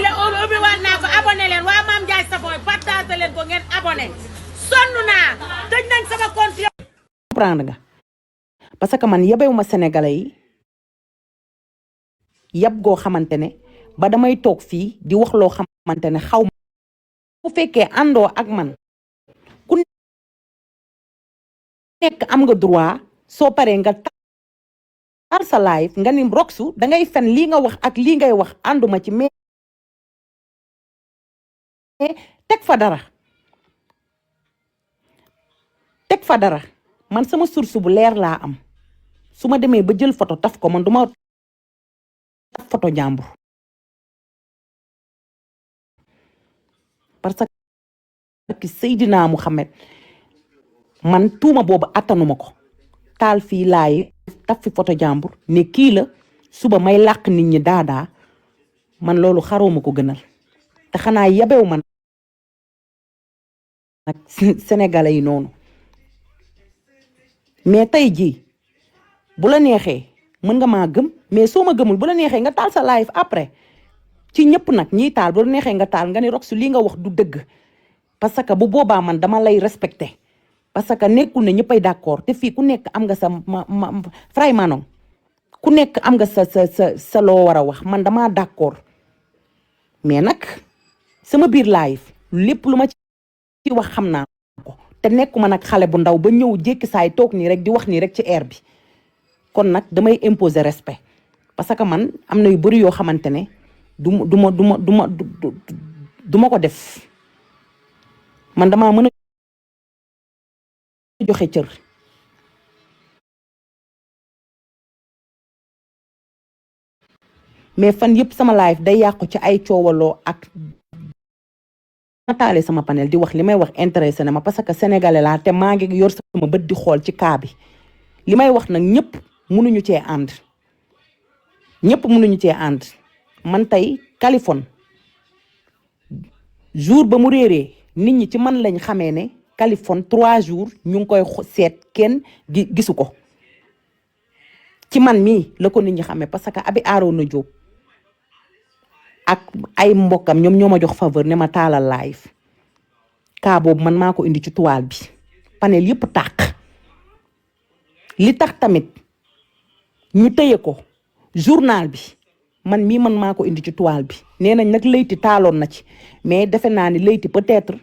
ubbi waat naa ko abonné leen waa Mame Ndiaye Savon partage leen ko ngeen abonné sonn naa tëj nañ sama compte comprendre nga parce que man yabewuma sénégalais yi yab goo xamante ne ba damay toog fii di wax loo xamante ne xaw ma bu fekkee àndoo ak man ku nekk am nga droit soo paree nga taal sa live nga ni Roxu dangay fen lii nga wax ak lii ngay wax ànduma ci mais teg fa dara man sama source bu leer laa am su ma demee ba jël photo taf ko man duma taf photo jàmbur parce que Seydina Mouhamed man tuuma boobu attanuma ko taal fii laay taf fi photo jàmbur ne kii la suba may làq nit ñi daadaa man loolu xaruma ko gënal te xanaa yabew man nag sénégalais yi noonu mais tey jii bu la neexee mën nga maa gëm mais soo ma gëmul bu la neexee nga taal sa live après ci ñëpp nag ñiy taal bu la neexee nga taal nga ni Roxu lii nga wax du dëgg parce que bu boobaa man dama lay respecté parce que nekkul ne ñëppay d'accord te fii ku nekk am nga sa Fray Manon ku nekk am nga sa loo war a wax man dama d'accord mais nag sama biir live lépp lu ma ci wax xam naa ko te nekkuma nag xale bu ndaw ba ñëw jékki saay toog nii rek di wax nii rek ci air bi kon nag damay imposer respect parce que man am na yu bari yoo xamante ne du ma ko def man damaa mën a joxe cër mais fan yëpp sama live day yàqu ci ay coowaloo ak ma taalee sama panel di wax li may wax intéressé na ma parce que sénégalais laa te maa ngi yor sama bët di xool ci kaa bi li may wax nag ñëpp mënuñu cee ànd man tey Kaliphone jour ba mu réeree nit ñi ci man lañ xamee ne Kaliphone 3 jours ñu ngi koy seet kenn gisu ko ci man mii la ko nit ñi xamee parce que Abi Arona Diop ak ay mbokkam ñoom ñoo ma jox faveur ne ma taalal live kaa boobu man maa ko indi ci toile bi panel yëpp tàq li tax tamit ñu tëye ko journal bi man mii man maa ko indi ci toile bi nee nañ nag Leyti taaloon na ci mais defe naa ni Leyti peut-être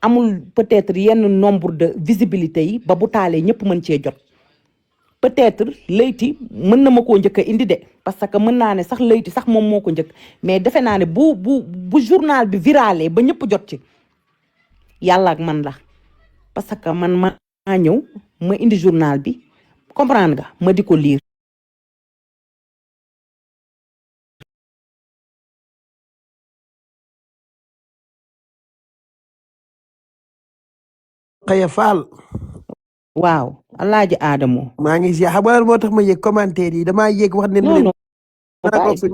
amul peut-être yenn nombre de visibilité yi ba bu taalee ñëpp mën cee jot peut-être Leyti mën na ma koo njëkk a indi de parce que mën naa ne sax Leyti sax moom moo ko njëkk mais defe naa ne bu journal bi viralé ba ñëpp jot ci yàlla ak man la parce que man maa ñëw ma indi journal bi comprendre nga ma di ko lire. Xaya Fall. waaw Alaaji Adamo. maa ngi si xam nga moo tax ma yëg commentaire yi damaa yëg wax ne leen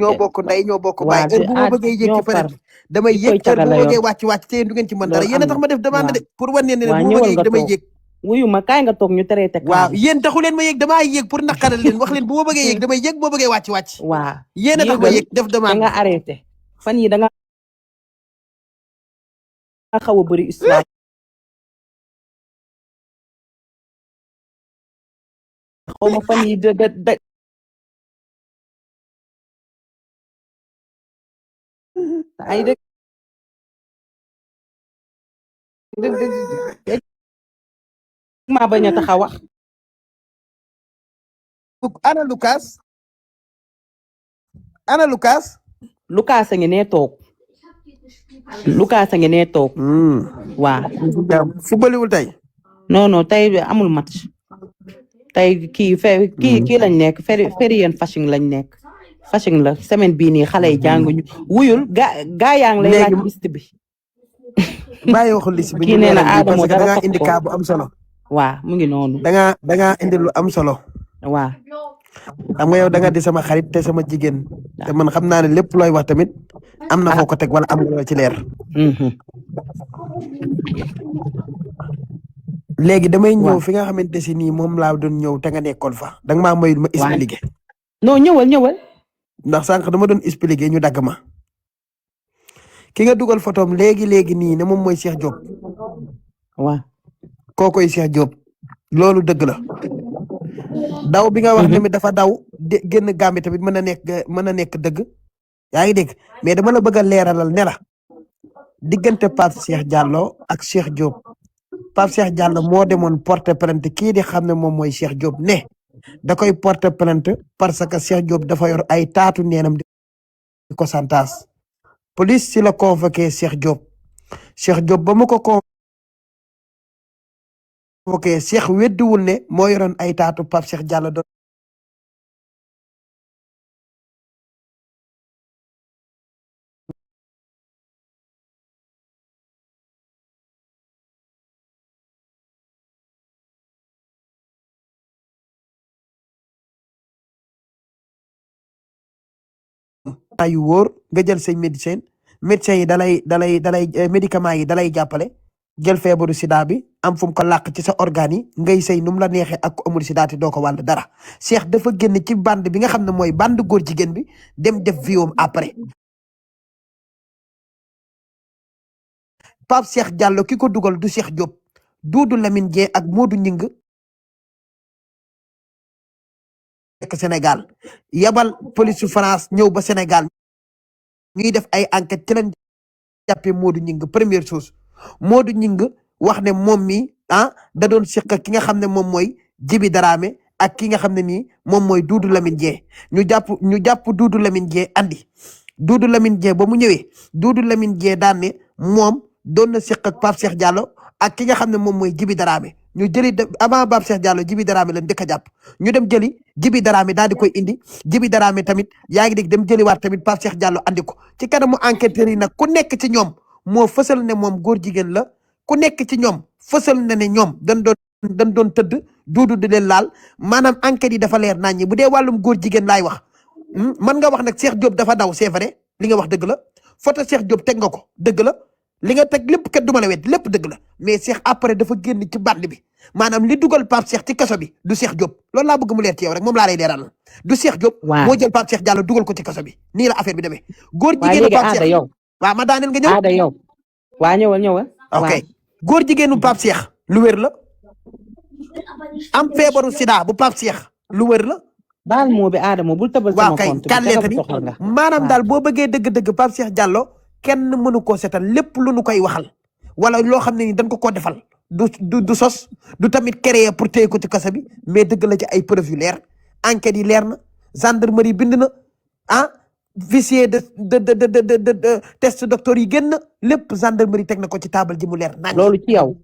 ñoo bokk ndey ñoo bokk baay heure bu ma bëggee yëg ci feneen damay yëg heure bu ma bëggee wàcc te yéen du ngeen ci mën dara yéen a tax ma def demande de pour wan ne bu ma bëggee yëg damay yëg wuyu ma kaay nga toog ñu traité waaw yéen taxu leen ma yëg damaa yëg pour naqaral leen wax leen bu ma bëggee yëg damay yëg boo bëggee wàcc waaw yéen a tax ma yëg def demande nga arrêté fan yi da nga xaw a bëri histoire xaw ma fan yi ay dëgg maa bañ a tax a wax ana Lucas Lucas a ngi nee toog waa footballiwul tey non tey amul match tey kii lañ nekk fériyen fashing lañ nekk fashing la semaine bii nii xale yi jànguñu wuyul gaa yaa ngi lay laaj liste bi bàyyi waxul liste bi kii nee na Adamo da ngaa indi kaa bu am solo waaw mu ngi noonu da ngaa indi lu am solo waaw xam nga yow da nga di sama xarit te sama jigéen te man xam naa ne lépp looy wax tamit am na foo ko teg wala am na ci leer léegi damay ñëw fi nga xamante si nii moom laa doon ñëw te nga nekkoon fa danga maa mayul ma expliquer non ñëwal ndax sànq dama doon expliquer ñu dagg ma ki nga dugal photom léegi nii ne moom mooy Cheikh Diop. waaw kookoy Cheikh Diop loolu dëgg la. daw bi nga wax tamit dafa daw génn Gambie tamit mën na nekk dëgg. yaa ngi dégg mais dama la bëgg a leeralal ne la diggante Pape Cheikh Diallo ak Cheikh Diop Pape Cheikh Diallo moo demoon porter plainte kii di xam ne moom mooy Cheikh Diop ne da koy porter plainte parce que Cheikh Diop dafa yor ay taatu neenam di ko santaas police si la convoqué Cheikh Diop ba mu ko convoqué Cheikh weddiwul ne moo yoroon ay taatu Pape Cheikh Diallo doon yu wóor nga jël say médecin yi dalay médicament yi dalay jàppale jël feebaru sida bi am fu mu ko làq ci sa organe yi ngay sëy nu mu la neexee ak amul sida te doo ko wàll dara Cheikh dafa génn ci bande bi nga xam ne mooy bande góor jigéen bi dem def viom après Pape Cheikh Diallo ki ko dugal du Cheikh Diop Doudou Lamine Dieng ak Modou Ñing nekk Sénégal yabal police su France ñëw ba Sénégal ñuy def ay enquête ci lañ jàppee Modou Ñing première chose Modou Ñing wax ne moom mi da doon seq ki nga xam ne moom mooy Djibi Dramé ak ki nga xam ne nii moom mooy Doudou Lamine Dieng ñu jàpp Doudou Lamine Dieng andi Doudou Lamine Dieng ba mu ñëwee Doudou Lamine Dieng daan ne moom doon na seq ak Pape Cheikh Diallo ak ki nga xam ne moom mooy Djibi Dramé ñu jëli avant Pape Cheikh Diallo Djibi Dramé lañ njëkk a jàpp ñu dem jëli Djibi Dramé daal di koy indi Djibi Dramé tamit yaa ngi dégg dem jëliwaat tamit Pape Cheikh Diallo andi ko ci kanamu enquêteurs yi nag ku nekk ci ñoom moo fësal ne moom góor jigéen la ku nekk ci ñoom fësal na ne ñoom dañ doon tëdd duudu di leen laal maanaam enquête yi dafa leer nañ ñi bu dee wàllum góor jigéen laay wax man nga wax nag Cheikh Diop dafa daw c'est vrai li nga wax dëgg la photo Cheikh Diop teg nga ko dëgg la li nga teg lépp kat du ma la wet lépp dëgg la mais Cheikh après dafa génn ci bande bi maanaam li dugal Pape Cheikh ci kaso bi du Cheikh Diop loolu laa bëgg mu leer ci yow rek moom laa lay leeral du Cheikh Diop moo jël Pape Cheikh Diallo dugal ko ci kaso bi nii la affaire bi demee góor jigéenu Pape Cheikh waaw ma daaneel nga ñëw aada yow waa ñëwal ok góor jigéenu Pape Cheikh lu wér la am feebaru sida bu Pape Cheikh lu wér la baal moo bi aada moo bul tëbal sama compte bi maanaam daal boo bëggee dëgg-dëgg Pape Cheikh Diallo kenn mënu koo seetal lépp lu nu koy waxal wala loo xam ne ni dañ ko defal du sos du tamit créer pour téye ko ci kaso bi mais dëgg la ci ay preuve yu leer enquête yi leer na gendarmerie bind na fichier de test docteur yi génn lépp gendarmerie teg na ko ci table ji mu leer nañ loolu ci yow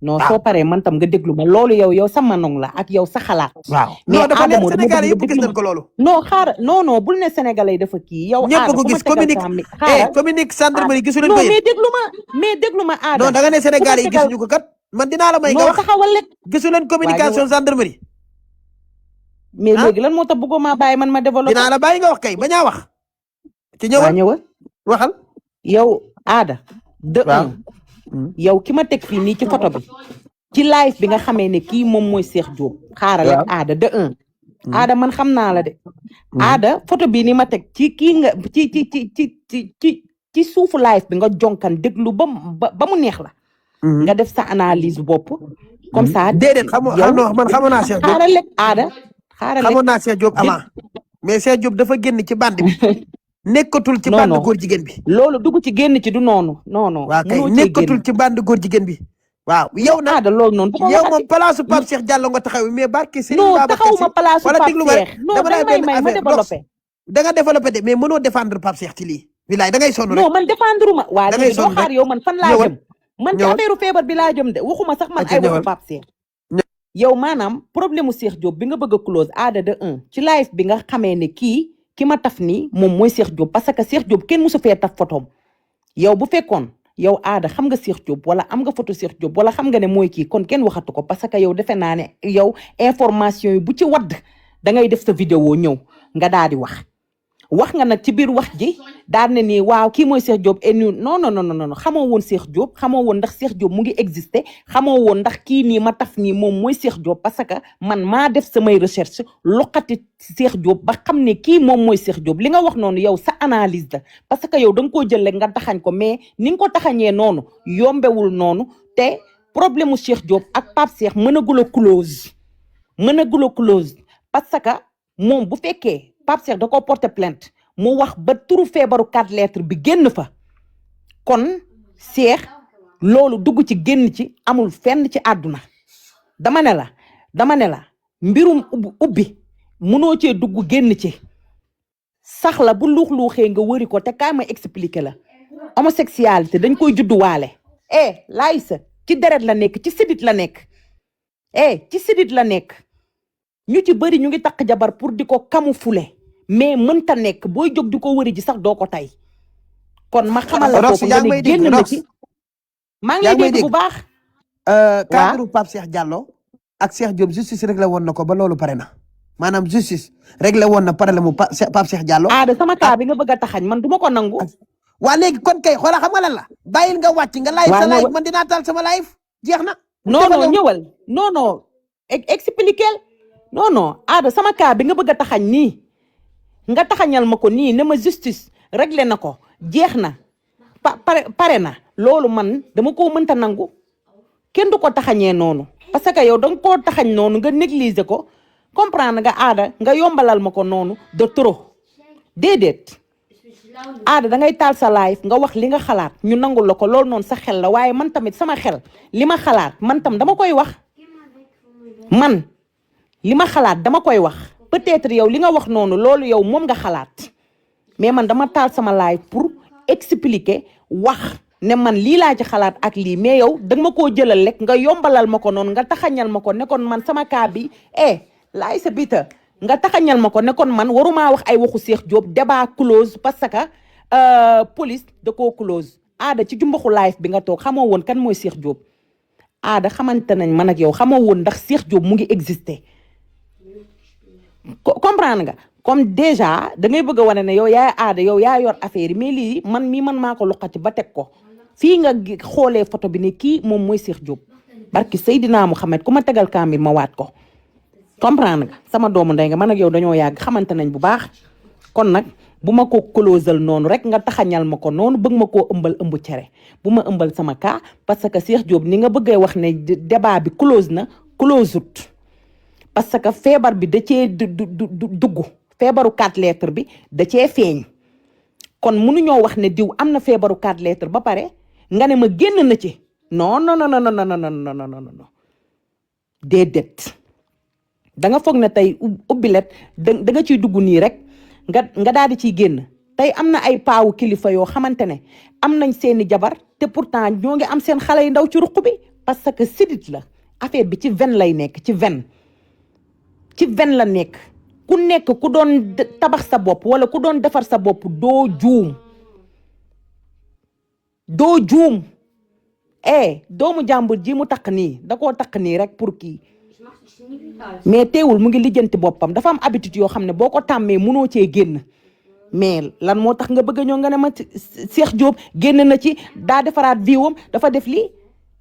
non soo paree man tam nga déglu ma loolu yow sama nong la ak yow sa xalaat waaw non dafa leer Sénégalais yëpp gis nañ ko loolu non bul ne Sénégalais dafa kii yow ñëpp ko gis communique gendarmerie gisu leen ko mais déglu ma aada non da nga ne Sénégalais yi gisuñu ko kat man dinaa la may nga wax taxawal rek gisu leen communication gendarmerie mais léegi lan moo tax bëggoo maa bàyyi man ma développé dinaa la bàyyi nga wax kay bañaa wax ci ñëwal waxal yow aada yow ki ma teg fii nii ci photo bi ci live bi nga xamee ne kii moom mooy Cheikh Diop xaaral rek aada aada man xam naa la de aada photo bii ni ma teg ci kii nga ci suufu live bi nga jonkan déglu ba mu neex la nga def sa analyse bopp comme ça déedéet man xamoon naa Cheikh Diop xaaral rek aada xamoon naa Cheikh Diop avant mais Cheikh Diop dafa génn ci bande bi nekkatul ci bande góor jigéen bi loolu dugg ci génn ci du noonu non waaw kay nekkatul ci bande góor jigéen bi waaw yow nag loolu noonu yow moom place Pape Cheikh Diallo nga taxaw mais barke Serigne non taxawuma place wala déglu ma rek non dama may ma développé da nga développé de mais mënoo défendre Pape Cheikh ci lii wilaay da ngay sonn rek non man défendre ma waa léegi doo xaar yow man fan laa jëm man ci affaire feebar bi laa jëm de waxuma sax man ay waxu Pape Cheikh yow maanaam problème mu Cheikh Diop bi nga bëgg a close aada de ci live bi nga xamee ne ki ma taf nii moom mooy Cheikh Diop parce que Cheikh Diop kenn musu fee taf photom yow bu fekkoon yow aada xam nga Cheikh Diop wala am nga photo Cheikh Diop wala xam nga ne mooy kii kon kenn waxatu ko parce que yow defe naa ne yow information yi bu ci wadd da ngay def sa vidéo ñëw nga daal di wax wax nga nag ci biir wax ji daal ne nii waaw kii mooy Cheikh Diop et non non non non xamoo woon Cheikh Diop xamoo woon ndax Cheikh Diop mu ngi exister xamoo woon ndax kii nii ma taf nii moom mooy Cheikh Diop parce que man maa def samay recherche loqati Cheikh Diop ba xam ne kii moom mooy Cheikh Diop li nga wax noonu yow sa analyse la parce que yow da nga koo jël rek nga taxañ ko mais ni nga ko taxañee noonu yombewul noonu te problème mu Cheikh Diop ak Pape Cheikh mënagul a close parce que moom bu fekkee Pape Cheikh da ko porter plainte mu wax ba turu feebaru 4 lettres bi génn fa kon Cheikh loolu dugg ci génn ci amul fenn ci àdduna dama ne la mbirum ubbi munoo cee dugg génn ci sax la bu luux-luuxee nga wëri ko te kaay ma expliquer la homosexualité dañ koy judduwaale Laïssa ci deret la nekk ci sidit la nekk ci sidit la nekk ñu ci bëri ñu ngi takk jabar pour di ko camoufler mais mënta nekk booy jóg di ko wëri ji sax doo ko tay kon ma xamal la ko nga ne génn na ci maa ngi lay dégg bu baax cadre Pape Cheikh Diallo ak Cheikh Diop justice réglé woon na ko ba loolu pare na maanaam justice réglé woon na pare la mu Pape Cheikh Diallo sama kaa bi nga bëgg a taxañ man duma ko nangu waa léegi kon kay xoola xam nga lan la bàyyil nga wàcc nga live sa live man dinaa taal sama live jeex na non ñëwal non expliquer non sama kaa bi nga bëgg a taxañ nii nga taxañal ma ko nii ne ma justice réglé na ko jeex na pare na loolu man dama koo mënta nangu kenn du ko taxañee noonu parce que yow danga koo taxañ noonu nga négliger ko comprendre nga Ada nga yombalal ma ko noonu de trop déedéet Ada dangay taal sa live nga wax li nga xalaat ñu nangul la ko loolu noonu sa xel la waaye man tamit sama xel li ma xalaat man tam dama koy wax man li ma xalaat dama koy wax peut-être yow li nga wax noonu loolu yow moom nga xalaat mais man dama taal sama live pour expliquer wax ne man lii laa ci xalaat ak lii mais yow danga ma koo jëlal rek nga yombalal ma ko noonu nga taxañal ma ko ne kon man sama kaa bi Laïssa Bita nga taxañal ma ko ne kon man warumaa wax ay waxu Cheikh Diop débat close parce que police da koo close Ada ci jumbaxu live bi nga toog xamoo woon kan mooy Cheikh Diop Ada xamante nañ man ak yow xamoo woon ndax Cheikh Diop mu ngi exister comprendre nga comme déjà da ngay bëgg a wane ne yow yaa Ada yow yaa yor affaire yi mais lii man maa ko luqati ba teg ko fii nga xoolee photo bi ne kii moom mooy Cheikh Diop barki Seydina Mouhamed ku ma tegal kaamir ma waat ko comprendre nga sama doomu ndey nga man ak yow dañoo yàgg xamante nañ bu baax kon nag bu ma ko closal noonu rek nga taxañal ma ko noonu bëgg ma koo ëmb cere bu ma ëmbal sama cas parce que Cheikh Diop ni nga bëggee wax ne débat bi close na closeut parce que feebar bi da cee dugg feebaru 4 lettres bi da cee feeñ kon mënuñoo wax ne diw am na feebaru 4 lettres ba pare nga ne ma génn na ci non déedéet da nga foog ne tey ubbilet da nga ciy dugg nii rek nga daal di ciy génn tey am na ay paawu kilifa yoo xamante ne am nañ seeni jabar te pourtant ñoo ngi am seen xale yu ndaw ci ruq bi parce que sidit la affaire bi ci veine lay nekk ci veine la nekk ku nekk ku doon tabax sa bopp wala ku doon defar sa bopp doo juum doomu jàmbur ji mu takk nii da koo takk nii rek pour kii mais teewul mu ngi lijjanti boppam dafa am habitude yoo xam ne boo ko tàmmee munoo cee génn mais lan moo tax nga bëgg a ñëw nga ne ma Cheikh Diop génn na ci daa defaraat viwam dafa def lii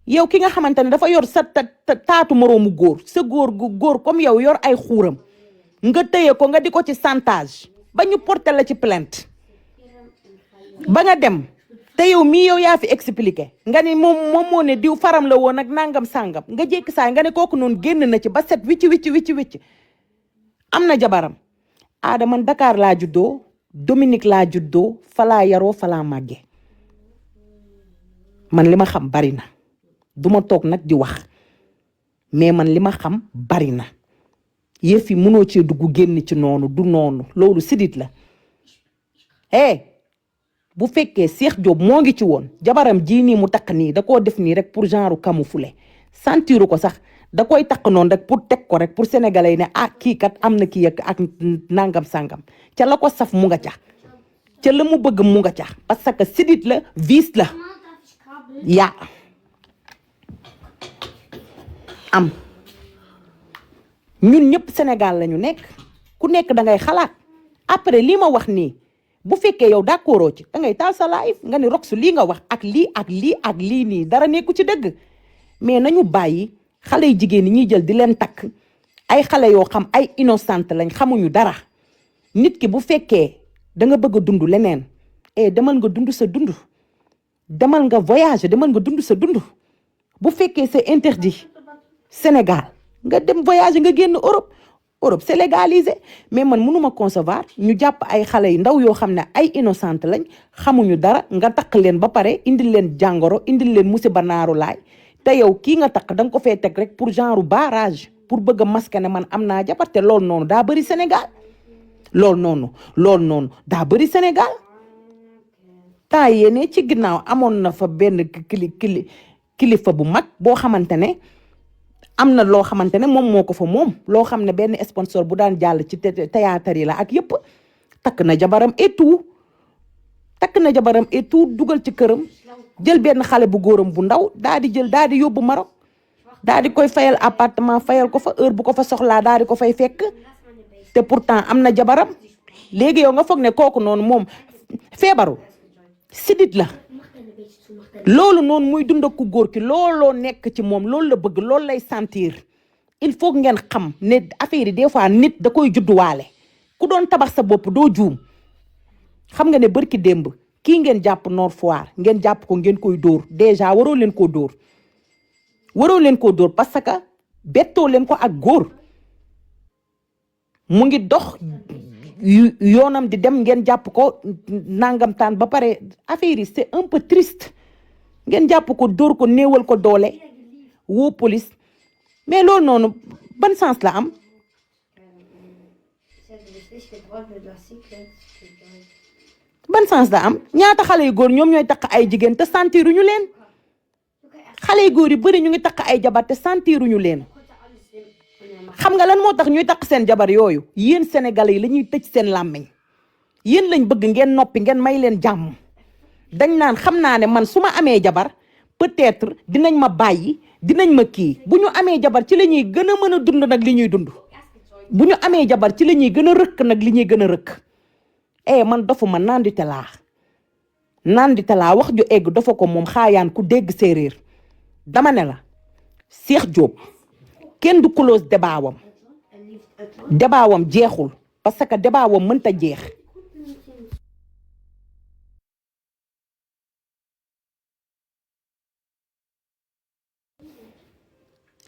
yow ki nga xamante ne dafa yor sa taatu moroomu góor sa góor comme yow yor ay xuuram nga tëye ko nga di ko ci chantage ba ñu porté la ci plainte ba nga dem te yow mii yow yaa fi expliqué nga ni moom moo ne diw faram la woon ak nangam sangam nga jékki saa nga ne kooku noonu génn na ci ba set wicc am na jabaram Ada man Dakar laa juddoo Dominique laa juddoo falaa yaroo falaa màgge man li ma xam bari na duma toog nag di wax mais man li ma xam bari na yëf yi mënoo cee dugg génn ci noonu du noonu loolu sidit la bu fekkee Cheikh Diop moo ngi ci woon jabaram jii nii mu takk nii da koo def nii rek pour genre camoufler sentiru ko sax da koy takk noonu rek pour teg ko rek pour sénégalais yi ne kii kat am na kii ak nangam sangam ca la ko saf mu nga ca la mu bëgg mu nga ca parce que sidit la vice la am ñun ñëpp Sénégal la ñu nekk ku nekk da ngay xalaat après lii ma wax nii bu fekkee yow d'accord ci da ngay taal sa live nga ni Rox lii nga wax ak lii ak lii ak lii nii dara nekku ci dëgg mais nañu bàyyi xale yu jigéen ñi ñuy jël di leen takk ay xale yoo xam ay innocente lañ xamuñu dara nit ki bu fekkee da nga bëgg a dund leneen demal nga dund sa dund demal nga voyage demal nga dund sa dund bu fekkee c'est interdit Sénégal nga dem voyage nga génn Europe c'est légalisé mais man mënuma concevoir ñu jàpp ay xale yu ndaw yoo xam ne ay innocente lañ xamuñu dara nga takk leen ba pare indil leen jàngoro indil leen musiba naaru laay te yow kii nga takk da nga ko fee teg rek pour genre barrage pour bëgg a masquer ne man am naa jabar te loolu noonu daa bëri Sénégal loolu noonu daa bëri Sénégal temps yéene ci ginnaaw amoon na fa benn kilifa bu mag boo xamante ne am na loo xamante ne moom moo ko fa moom loo xam ne benn sponsor bu daan jàll ci théâtre yi la ak yëpp takk na jabaram et tout dugal ci këram jël benn xale bu góoram bu ndaw daa di yóbbu Maroc daa di koy fayal appartement fayal ko fa heure bu ko fa soxlaa daa di ko fay fekk te pourtant am na jabaram léegi yow nga foog ne kooku noonu moom feebaru sidit la loolu noonu muy dund ak ku góor ki looloo nekk ci moom loolu la bëgg loolu lay sentir il faut ngeen xam ne affaire yi des fois nit da koy judduwaale ku doon tabax sa bopp doo juum xam nga ne bërki démb kii ngeen jàpp Nord Foire ngeen jàpp ko ngeen koy dóor déjà waroo leen koo dóor parce que bettoo leen ko ak góor mu ngi dox yoonam di dem ngeen jàpp ko nangam taan ba pare affaire yi c'est un peu triste ngeen jàpp ko dóor ko néewal ko doole woo police mais loolu noonu ban sens la am ñaata xale yu góor ñoom ñooy takk ay jigéen te sentiruñu leen xale yu góor yu bari ñu ngi takk ay jabar te sentiruñu leen xam nga lan moo tax ñuy takk seen jabar yooyu yéen sénégalais yi la ñuy tëj seen làmmiñ yéen lañ bëgg ngeen noppi ngeen may leen jàmm dañ naan xam naa ne man su ma amee jabar peut-être dinañ ma bàyyi dinañ ma kii bu ñu amee jabar ci la ñuy gën a mën a dund nag li ñuy dund bu ñu amee jabar ci la ñuy gën a rëkk nag li ñuy gën a rëkk man dofuma nandite laa wax ju egg dafa ko moom xaayaan ku dégg séeréer dama ne la Cheikh Diop kenn du close débat wam jeexul parce que débat wam mënta jeex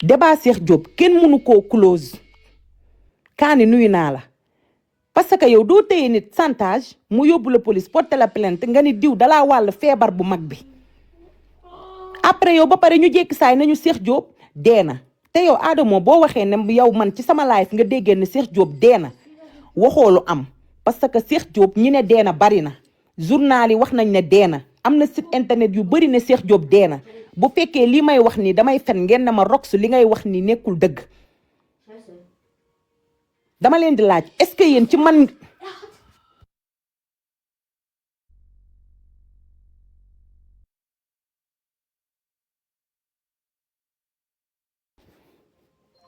débat Cheikh Diop kenn mënu koo close kaani nuyu naa la parce que yow doo téye nit chantage mu yóbbu la police porter la plainte nga ni diw dalaa wàll feebar bu mag bi après yow ba pare ñu jékki saay nañu Cheikh Diop dee na te yow Adamo boo waxee ne yow man ci sama live nga déggee ne Cheikh Diop dee na waxoo lu am parce que Cheikh Diop ñi ne dee na bari na journal yi wax nañ ne dee na am na site internet yu bari ne Cheikh Diop dee na bu fekkee li may wax nii damay fen ngeen ne ma Rox li ngay wax nii nekkul dëgg dama leen di laaj est-ce que yéen ci man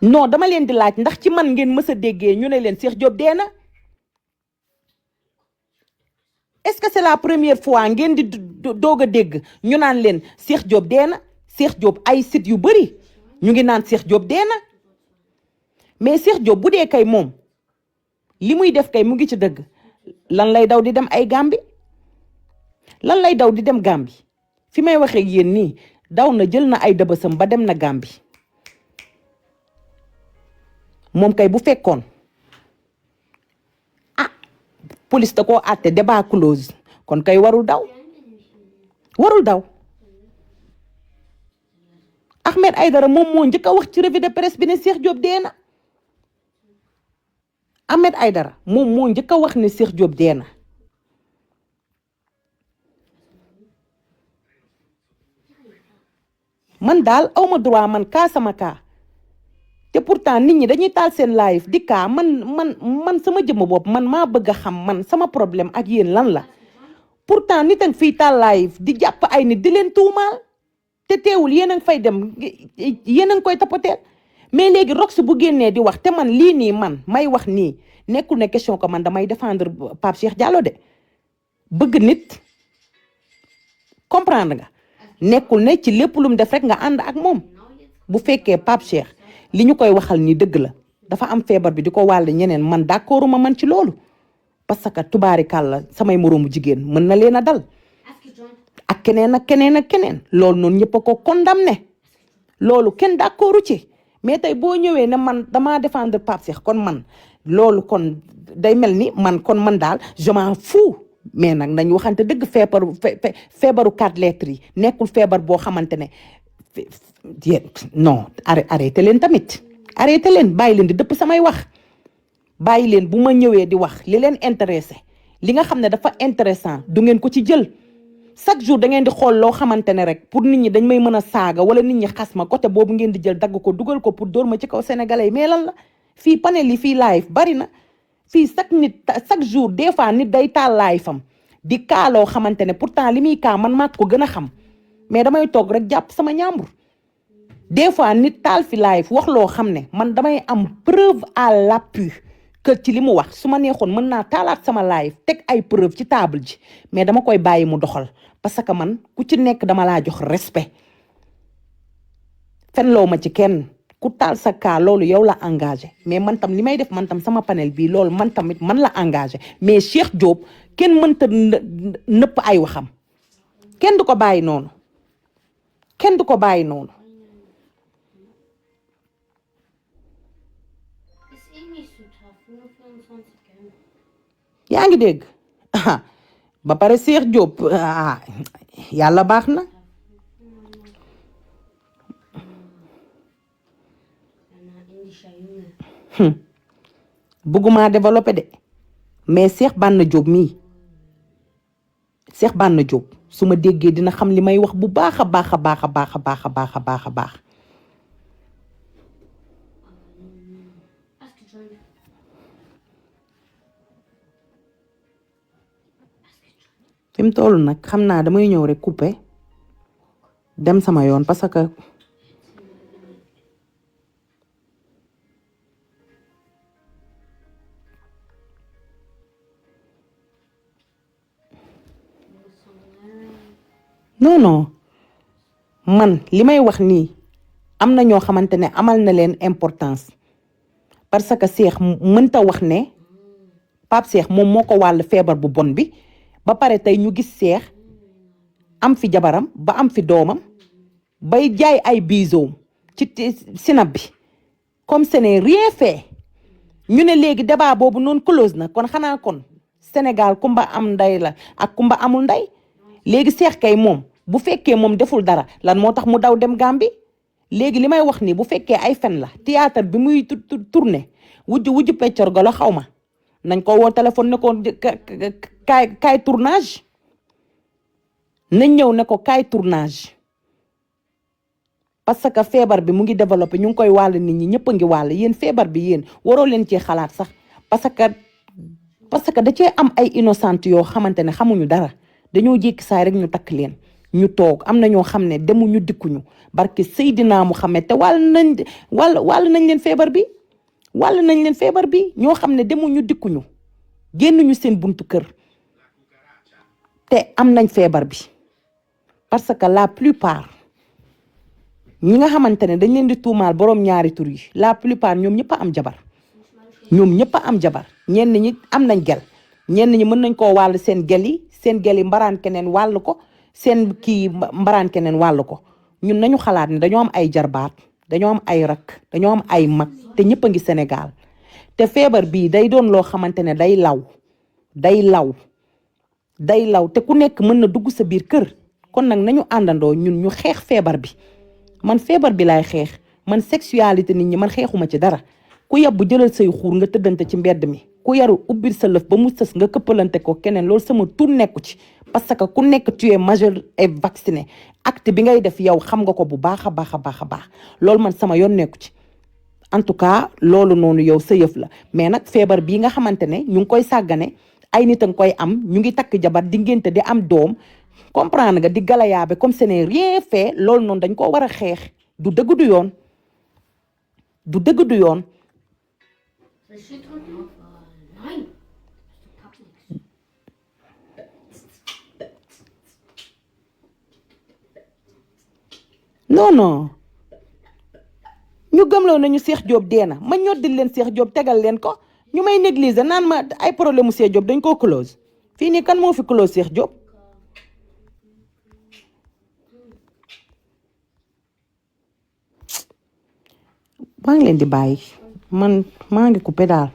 non dama leen di laaj ndax ci man ngeen mës a déggee ñu ne leen Cheikh Diop dee na est-ce que c'est la première fois ngeen di doog a dégg ñu naan leen Cheikh Diop dee na Cheikh Diop ay site yu bari ñu ngi naan Cheikh Diop dee na mais Cheikh Diop bu dee kay moom li muy def kay mu ngi ci dëgg lan lay daw di dem ay Gàmbi lan lay daw di dem Gàmbi fi may waxee ak yéen nii daw na jël na ay dëbësam ba dem na Gàmbi moom kay bu fekkoon police da koo àtte débat close kon kay warul daw Ahmed Aïdara moom moo njëkk a wax ci revue de presse bi ne Cheikh Diop dee na Ahmed Aïdara moom moo njëkk a wax ne Cheikh Diop dee na man daal awma droit man kaa sama kaa te pourtant nit ñi dañuy taal seen live di kaa man sama jëmm bopp man maa bëgg a xam man sama problème ak yéen lan la pourtant nit a ngi fiy taal live di jàpp ay nit di leen tuumaal te teewul yéen a ngi fay dem yéen a ngi koy tapoteel mais léegi Rox bu génnee di wax te man lii nii man may wax nii nekkul ne question ko man damay défendre Pape Cheikh Diallo de bëgg nit comprendre nga nekkul ne ci lépp lu mu def rek nga ànd ak moom bu fekkee Pape Cheikh li ñu koy waxal ni dëgg la dafa am feebar bi di ko wàll ñeneen man d'accorduma man ci loolu parce que tubaarikàlla samay moroomu jigéen mën na leen a dal ak keneen ak keneen ak keneen loolu noonu ñëpp a ko condamné loolu kenn d'accordu ci mais tey boo ñëwee ne man damaa défendre Pape Cheikh kon man loolu kon day mel ni man kon man daal je m'en fous mais nag nañ waxante dëgg feebaru 4 lettres yi nekkul feebar boo xamante ne non arrêté leen tamit arrêté leen bàyyi leen di dëpp samay wax bàyyi leen bu ma ñëwee di wax li leen intéressé li nga xam ne dafa intéressant du ngeen ko ci jël chaque jour da ngeen di xool loo xamante ne rek pour nit ñi dañ may mën a saaga wala nit ñi xas ma côté boobu ngeen di jël dagg ko dugal ko pour dóor ma ci kaw sénégalais yi mais lan la fii panel yi fii live bari na fii chaque jour des fois nit day taal live fam di kaaloo xamante ne pourtant li muy kaa man maa ko gën a xam mais damay toog rek jàpp sama ñaambur des fois nit taal fi live wax loo xam ne man damay am preuve à l'appui que ci li mu wax su ma neexoon mën naa taalaat sama live teg ay preuve ci table ji mais dama koy bàyyi mu doxal parce que man ku ci nekk dama laa jox respect fenloo ma ci kenn ku taal sa kaa loolu yow la engagé mais man tam li may def man tam sama panel bii loolu man tamit man la engagé mais Cheikh Diop kenn mënta nëpp ay waxam kenn du ko bàyyi noonu kenn du ko bàyyi noonu yaa ngi dégg ba pare Cheikh Diop yàlla baax na bëgguma développé de mais Cheikh Bana Diop mii Cheikh Bana Diop su ma déggee dina xam li may wax bu baax a baax a baax a baax a baax a baax a baax a baax fi mu toll nag xam naa damay ñëw rek couper dem sama yoon parce que non man li may wax nii am na ñoo xamante ne amal na leen importance parce que Cheikh mënta wax ne Pape Cheikh moom moo ko wàll feebar bu bon bi ba pare tey ñu gis Cheikh am fi jabaram ba am fi doomam bay jaay ay bisoom ci sinab bi comme ce n'est rien fait ñu ne léegi débat boobu noonu close na kon xanaa kon Sénégal kumba am ndey la ak kumba amul ndey léegi Cheikh kay moom bu fekkee moom deful dara lan moo tax mu daw dem Gambie léegi li may wax nii bu fekkee ay fen la théâtre bi muy tourné wujju peccor ga la xaw ma nañ ko woo téléphone ne ko kaay tournage nañ ñëw ne ko kaay tournage parce que feebar bi mu ngi développé ñu ngi koy wàll nit ñi ñëpp a ngi wàll yéen feebar bi yéen waroo leen ci xalaat sax parce que da cee am ay innocente yoo xamante ne xamuñu dara dañoo jékki saay rek ñu takk leen ñu toog am na ñoo xam ne demuñu dikkuñu barke Seydina Muhammad te wàll nañ leen feebar bi ñoo xam ne demuñu dikkuñu génnuñu seen buntu kër te am nañ feebar bi parce que la plupart ñi nga xamante ne dañ leen di tuumaal boroom ñaari tur yi la plupart ñoom ñëpp a am jabar ñenn ñi am nañ gel ñenn ñi mën nañ koo wàll seen gel yi mbaraan keneen wàll ko seen kii mbaraan keneen wàll ko ñun nañu xalaat ne dañoo am ay jarbaat dañoo am ay rak dañoo am ay mag te ñëpp a ngi Sénégal te feebar bii day doon loo xamante ne day law te ku nekk mën na dugg sa biir kër kon nag nañu àndandoo ñun ñu xeex feebar bi man feebar bi laay xeex man sexualité nit ñi man xeexuma ci dara ku yabbu jëlal say xuur nga tëddante ci mbedd mi ku yaru ubbil sa lëf ba mu sës nga këppalante ko keneen loolu sama tur nekku ci parce que ku nekk tu es majeur et vacciné acte bi ngay def yow xam nga ko bu baax a baax a baax a baax loolu man sama yoon nekku ci en tout cas loolu noonu yow sa yëf la mais nag feebar bii nga xamante ne ñu ngi koy sàggane ay nit a ngi koy am ñu ngi takk jabar di ngénte di am doom comprendre nga di galayaabe comme ce n'est rien fait loolu noonu dañ koo war a xeex du dëgg du yoon non ñu gëmloo nañu Cheikh Diop dee na ma ñoddil leen Cheikh Diop tegal leen ko ñu may négliger naan ma ay problème mu Cheikh Diop dañ koo close fii nii kan moo fi close Cheikh Diop maa ngi leen di bàyyi man maa ngi coupé daal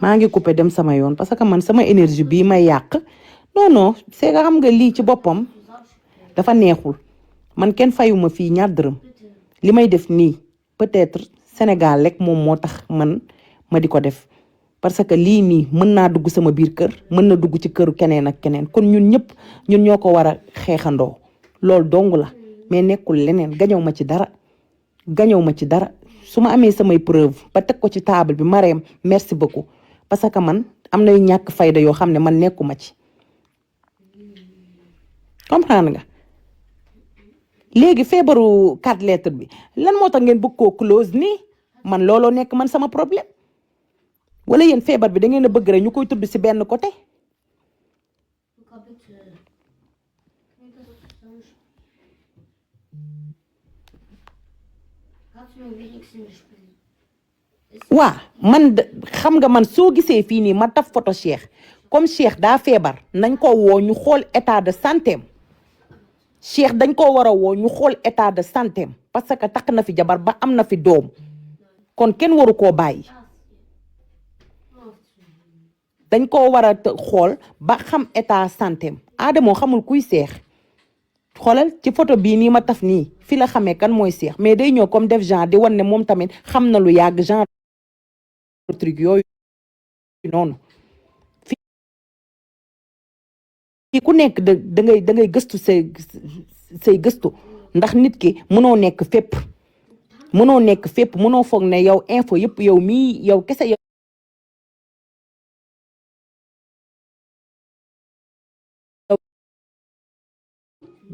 maa ngi coupé dem sama yoon parce que man sama énergie bii may yàq non c'est que xam nga lii ci boppam dafa neexul man kenn fayuma fii ñaar dërëm li may def nii peut-être Sénégal rek moom moo tax man ma di ko def parce que lii nii mën naa dugg sama biir kër mën na dugg ci këru keneen ak keneen kon ñun ñëpp ñun ñoo ko war a xeexandoo loolu dong la mais nekkul leneen gañaw ma ci dara su ma amee samay preuve ba teg ko ci table bi Marème merci beaucoup parce que man am na ñàkk fayda yoo xam ne man nekkuma ci comprendre nga léegi feebaru 4 lettres bi lan moo tax ngeen bëgg koo close nii man looloo nekk man sama problème wala yéen feebar bi da ngeen a bëgg rek ñu koy tudd ci benn côté waa man xam nga man soo gisee fii nii ma taf photo Cheikh comme Cheikh daa feebar nañ ko woo ñu xool état de santé am Cheikh dañ ko war a woo ñu xool état de santé am parce que takk na fi jabar ba am na fi doom kon kenn waru koo bàyyi dañ koo war a xool ba xam état santé am Adamo xamul kuy Cheikh xoolal ci photo bii nii ma taf nii fi la xamee kan mooy Cheikh mais day ñëw comme def genre di wan ne moom tamit xam na lu yàgg genre truc yooyu noonu fii ku nekk da ngay gëstu say gëstu ndax nit ki mënoo nekk fépp mënoo foog ne yow info yëpp yow mii yow kese yow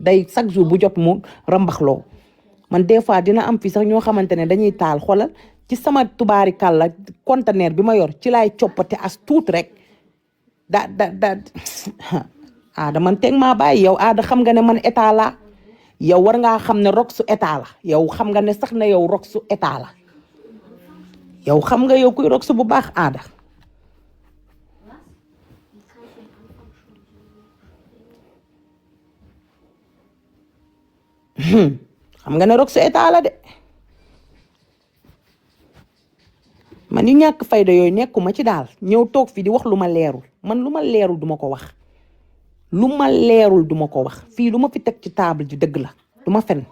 day chaque jour bu jot mu rambaxloo man des fois dina am fi sax ñoo xamante ne dañuy taal xoolal ci sama tubaari kàlla conteneur bi ma yor ci laay coppate as tuut rek aada man teg maa bàyyi yow aada xam nga ne man état la yow war ngaa xam ne rok su état la yow xam nga ne sax na yow rok su état la yow xam nga yow kuy rok su bu baax aada xam nga ne rok su état la de man yu ñàkk fayda yooyu nekkuma ci daal ñëw toog fi di wax lu ma leerul man lu ma leerul duma ko wax fii lu ma fi teg ci table ji dëgg la du ma fen